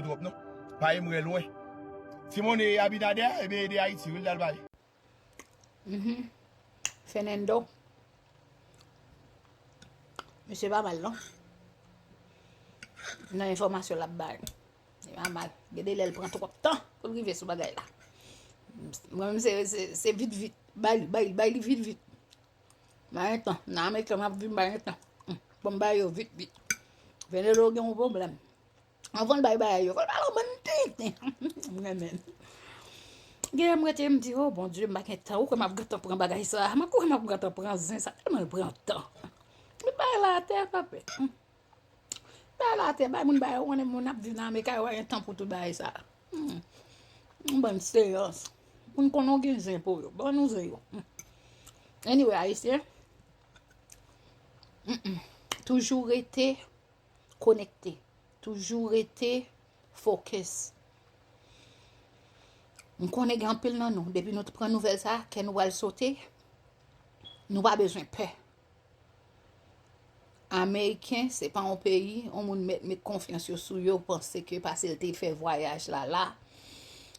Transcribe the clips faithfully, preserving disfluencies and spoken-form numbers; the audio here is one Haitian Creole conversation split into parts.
twòp non. Pa enmwe lwen. Ti monnen Abinader, ebyen ede Ayiti wi, l al pale. Mhm. Fernando. Misye pa mal non. Nan enfòmasyon l ap bay. Li pa mal. Gen de lè l pran twòp tan pou l rive sou bagay la. Mwen menm se, se, se vit vit. Bay li, bay li, bay li vit vit. Bay li tan. Nan Ameriken m ap vin bay li tan. Hmm. Bon, bay yo vit vit. Fernando gen yon pwoblèm. Anvan l bay bagay yo, fò l pale yon bann tenten. M renmen l. Gen lè m rete, m di, "Oh, Bondye, m pa gen tan. Ou kwè m ap gentan pran bagay sa? M ap, ou kwè m ap gentan pran zen sa? Tèlman l pran tan." Met bagay la atè, pa pè. Hmm. Bagay la atè, bay moun bagay, ou konnen moun ap viv nan Amerik, yo pa gen tan pou tout bagay sa. Hmm. Yon bann seyans. Moun konnen w gen zen pou yo. Ban nou zen yo. Hmm. Anyway, Ayisyen, mm-mm. Toujou rete konekte. Toujou rete focus. M konnen gen anpil nan nou, depi nou t pran nouvèl sa, kè nou pral sote, nou pa bezwen pè. Ameriken, se pa yon peyi, yon moun mèt met konfyans yo sou yo, panse ke paske l te fè vwayaj la la,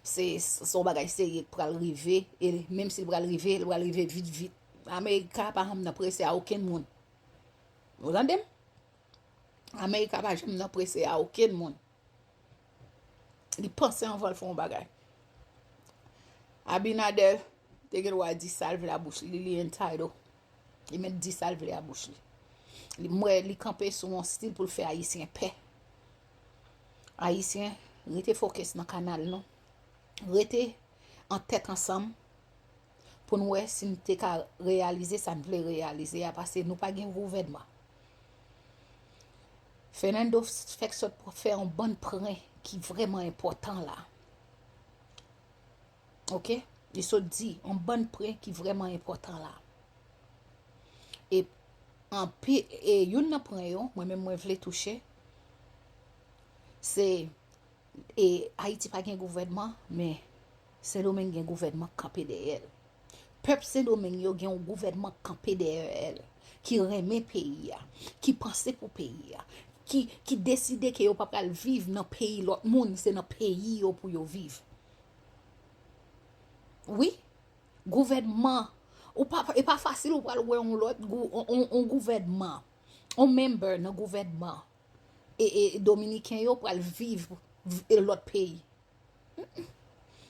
se, se yon bagay serye k pral rive, e menm si l pral rive, l pral rive vit vit. Amerika pa janm nan prese a okenn moun. Ou tande m? Amerika pa janm nan prese a okenn moun. Li panse anvan l fè yon bagay. Abinader te gen dwa di sa l vle a bouch li, li entitled. Li mèt di sa l vle a bouch li. Li, m wè li kanpe sou yon stil pou l fè Ayisyen pè. Ayisyen, rete focus nan kanal nou. Rete an tèt ansanm. Pou n wè si n te ka reyalize sa n vle reyalize a, paske nou pa gen gouvènman. Fernando fèk sot fè yon bann pwen ki vrèman enpòtan la. Oke? Li sot di yon bann pwen ki vrèman enpòtan la. E anpi, e youn nan pwen yo, mwen menm mwen vle touche, se E Ayiti pa gen gouvènman, men Sendomeng gen gouvènman k kanpe dèyè l. Pèp Sendomeng yo gen yon gouvènman k kanpe dèyè l, ki renmen peyi a, ki panse pou peyi a, ki, ki deside ke yo pa pral viv nan peyi lòt moun, se nan peyi yo pou yo viv. Wi, gouvènman, ou pa, e pa fasil ou pral wè yon lòt gou-, on, on, on gouvènman, on member nan gouvènman e, e Dominiken yo pral viv, v-, e lòt peyi. Mm-mm.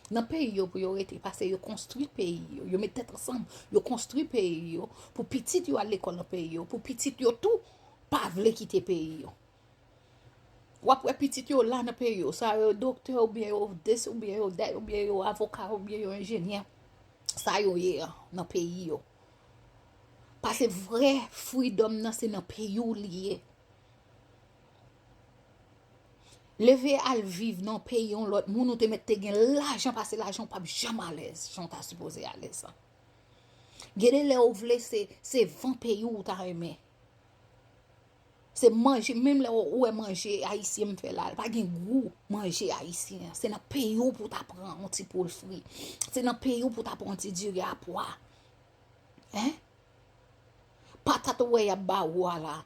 Nan peyi yo pou yo rete, paske yo konstwi peyi yo, yo met tèt ansanm, yo konstwi peyi yo, pou pitit yo al lekòl nan peyi yo, pou pitit yo tou pa vle kite peyi yo. W ap wè pitit yo la nan peyi yo, sa yo doktè oubyen yo des, oubyen yo day, oubyen yo avoka, oubyen yo enjenyè. Sa yo ye an, nan peyi yo. Paske vrè freedom nan se nan peyi w li ye. Leve al viv nan peyi yon lòt moun, ou te mèt te gen lajan, pase lajan, ou p ap janm alèz, jan w ta sipoze alèz lan. Gen de lè ou vle se, se van peyi w ou ta renmen. Se manje, menm lè ou, ou wè manje ayisyen m fè la, pa gen gou manje ayisyen an. Se nan peyi w pou w ta pran yon ti poul fri. Se nan peyi w pou w ta pran yon ti diri a pwa. Hein? Patat ou wè y ap ba ou a la.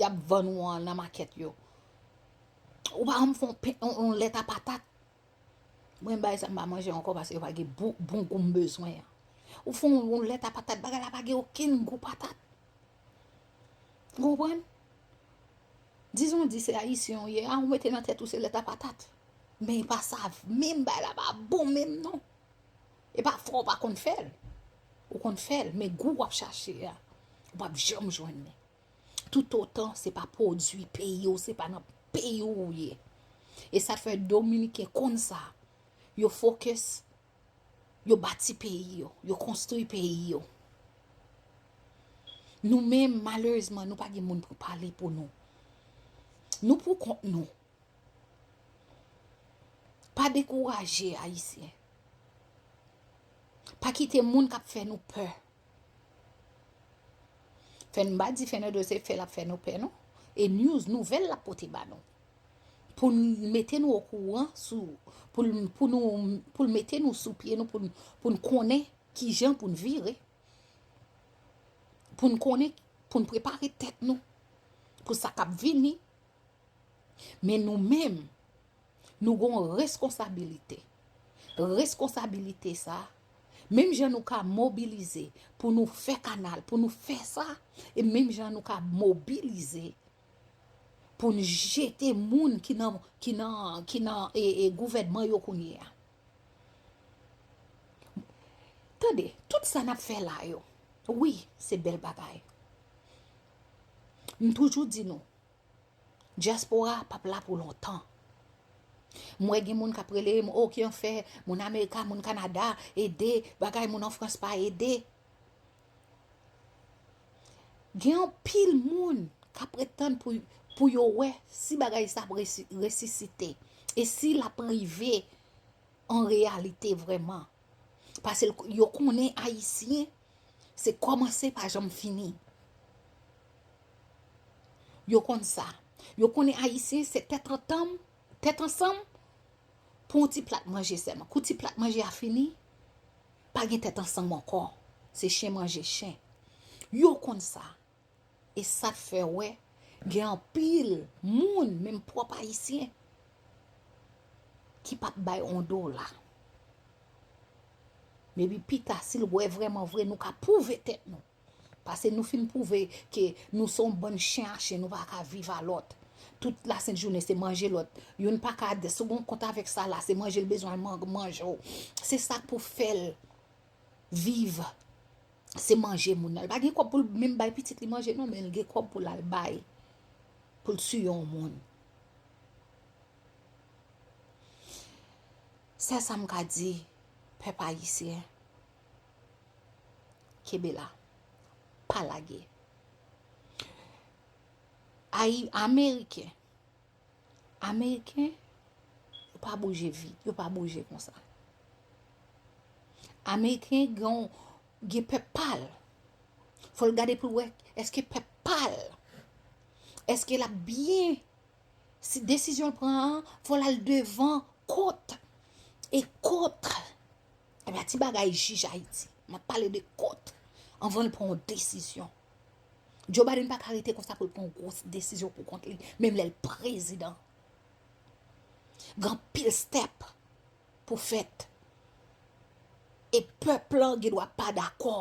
Y ap vann ou an nan makèt yo. Ou pa janm fè yon pen, yon, yon lèt a patat. Mwen bay sa m pa manje ankò paske yo pa gen bon, bon gou m bezwen an. Ou fè yon, yon lèt a patat, bagay la pa gen okenn gou patat. Ou konprann? Dizon di se ayisyen ou ye, a ou mete nan tèt ou se lèt a patat. Men e pa sa, menm bagay la pa bon menm non. E pa fò ou pa konn fè l. Ou konn fè l, men gou w ap chache a, ou p ap janm jwenn li. Toutotan se pa pwodui peyi w, se pa nan peyi w ou ye. E sa fè Dominiken konn sa. Yo focus, yo bati peyi yo, yo konstwi peyi yo. Nou menm, malerezman, nou pa gen moun pou pale pou nou. Nou pou kont nou. Pa dekouraje, Ayisyen. Pa kite moun k ap fè nou pè. Fè n pa di Fernando se fè l ap fè nou pè, non. E news, nouvèl l ap pote ba nou. Pou n mete nou okouran sou, pou l, pou nou, pou l mete nou sou pye nou, pou n, pou n konnen kijan pou n vire. Pou n konnen, pou n prepare tèt nou pou sa k ap vini. Men nou menm, Nou gon reskonsabilite. Reskonsabilite sa, menm jan nou ka mobilize pou nou fè kanal, pou nou fè sa, e menm jan nou ka mobilize pou n jete moun ki nan, ki nan, ki nan e, e, gouvènman yo kounye a. Tande, tout sa n ap fè la yo, wi, se bèl bagay. M toujou di nou, dyaspora p ap la pou lontan. M wè gen moun k ap rele m, o, ki an fè, moun Amerika, moun Kanada, ede, bagay, moun an Frans pa ede. Gen anpil moun k ap ret tann pou, pou yo wè si bagay sa ap resi-, resisite e si l ap rive an reyalite vrèman. Paske yo konnen Ayisyen, se kòmanse pa janm fini. Yo konn sa. Yo konnen Ayisyen, se tèt antanm, tèt ansanm pou yon ti plat manje sèlman. Kou ti plat manje a fini, pa gen tèt ansanm ankò. Se chen manje chen. Yo konn sa. E sa k fè w wè, gen anpil moun, menm pwòp Ayisyen, ki p ap bay on dola. Epi pita, si l wè vrèman vre, nou ka pwouve tèt nou. Paske nou fin pwouve ke nou se yon bann chen a chen, nou pa ka viv a lòt. Tout lasent jounen se manje lòt. Youn pa ka, si w gen kont avèk sa la, se manje l bezwen al man-, manje w. Se sa k pou fè l viv. Se manje moun nan. Li pa gen kòb pou l menm bay pitit li manje non, men li gen kòb pou l al bay, pou l tiye yon moun. Sèl sa m ka di pèp ayisyen, kenbe la, pa lage. Ayi-, Ameriken, Ameriken, yo pa bouje vit, yo pa bouje konsa. Ameriken gen, gen pèp pa l. Fò l gade pou l wè èske pèp pa l, èske l ap byen. Si desizyon l pran an, fò l al devan kot. E kot. Ebyen, ti bagay jij Ayiti. M ap pale de kot. Anvan l pran yon desizyon. Joe Biden pa ka rete konsa pou l pran yon gwo desizyon pou kont li, menm lè l prezidan. Gen anpil step pou fèt. E pèp lan gen dwa pa dakò.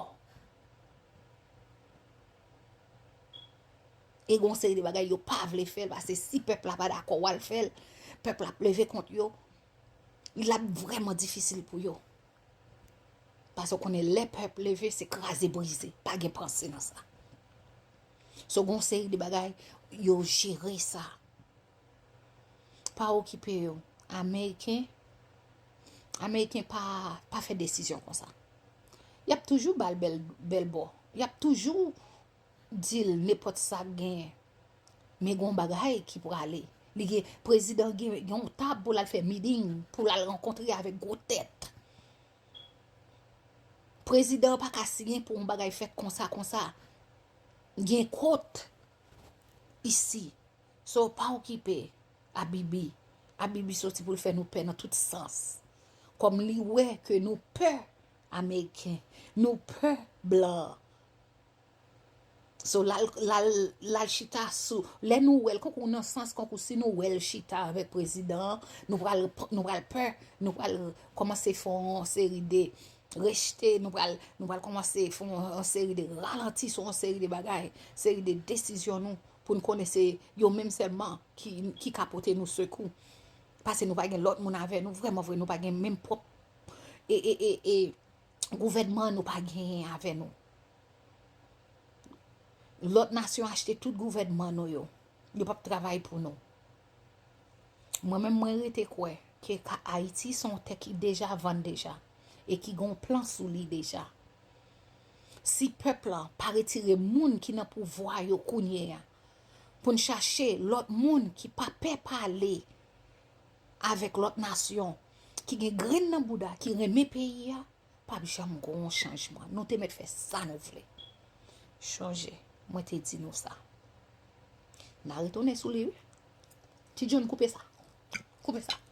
E gon seri de bagay yo pa vle fè l, paske si pèp la pa dakò w al fè l, pèp la ap leve kont yo, l ap vrèman difisil pou yo. Paske w konnen lè pèp leve, se kraze brize, pa gen panse nan sa. So, gon seri de bagay, yo jere sa. Pa okipe yo. Ameriken, Ameriken pa, pa fè desizyon konsa. Y ap toujou ba l bèl, bèl bò. Y ap toujou di l nenpòt sa k genyen. Men gon bagay ki prale. Li gen, prezidan gen, gen yon tab pou l al fè meeting, pou l al rankontre avèk gwo tèt. Prezidan pa ka siyen pou yon bagay fèt konsa, konsa. Gen kot isi. So, pa okipe Abibi. Abibi soti pou l fè nou pè nan tout sans. Kòm li wè ke nou pè Ameriken, nou pè blan. So, l al, l al, l al chita sou, lè nou wè l, kankou nan sans, kankou si nou wè l chita avèk prezidan an, nou pral, nou pral pè, nou pral kòmanse fè yon seri de rejte, nou pral, nou pral kòmanse fè yon, yon seri de ralanti sou yon seri de bagay, seri de desizyon nou, pou n konnen se yo menm sèlman ki, ki ka pote nou sekou. Paske nou pa gen lòt moun avè nou, vrèman vre, nou pa gen menm pwòp, e, e, e, e, gouvènman nou pa genyen avè nou. Lòt nasyon achte tout gouvènman nou yo. Yo p ap travay pou nou. Mwen menm, mwen rete kwè ke ka Ayiti se yon tè ki deja vann deja e ki gon plan sou li deja. Si pèp lan pa retire moun ki nan pouvwa yo kounye a, pou n chache lòt moun ki pa pè pale avèk lòt nasyon, ki gen grenn nan bouda, ki renmen peyi a, p ap janm gon chanjman. Nou te mèt fè sa nou vle. Chonje, mwen te di nou sa. N a retounen sou li, wi. Ti John, koupe sa. Koupe sa.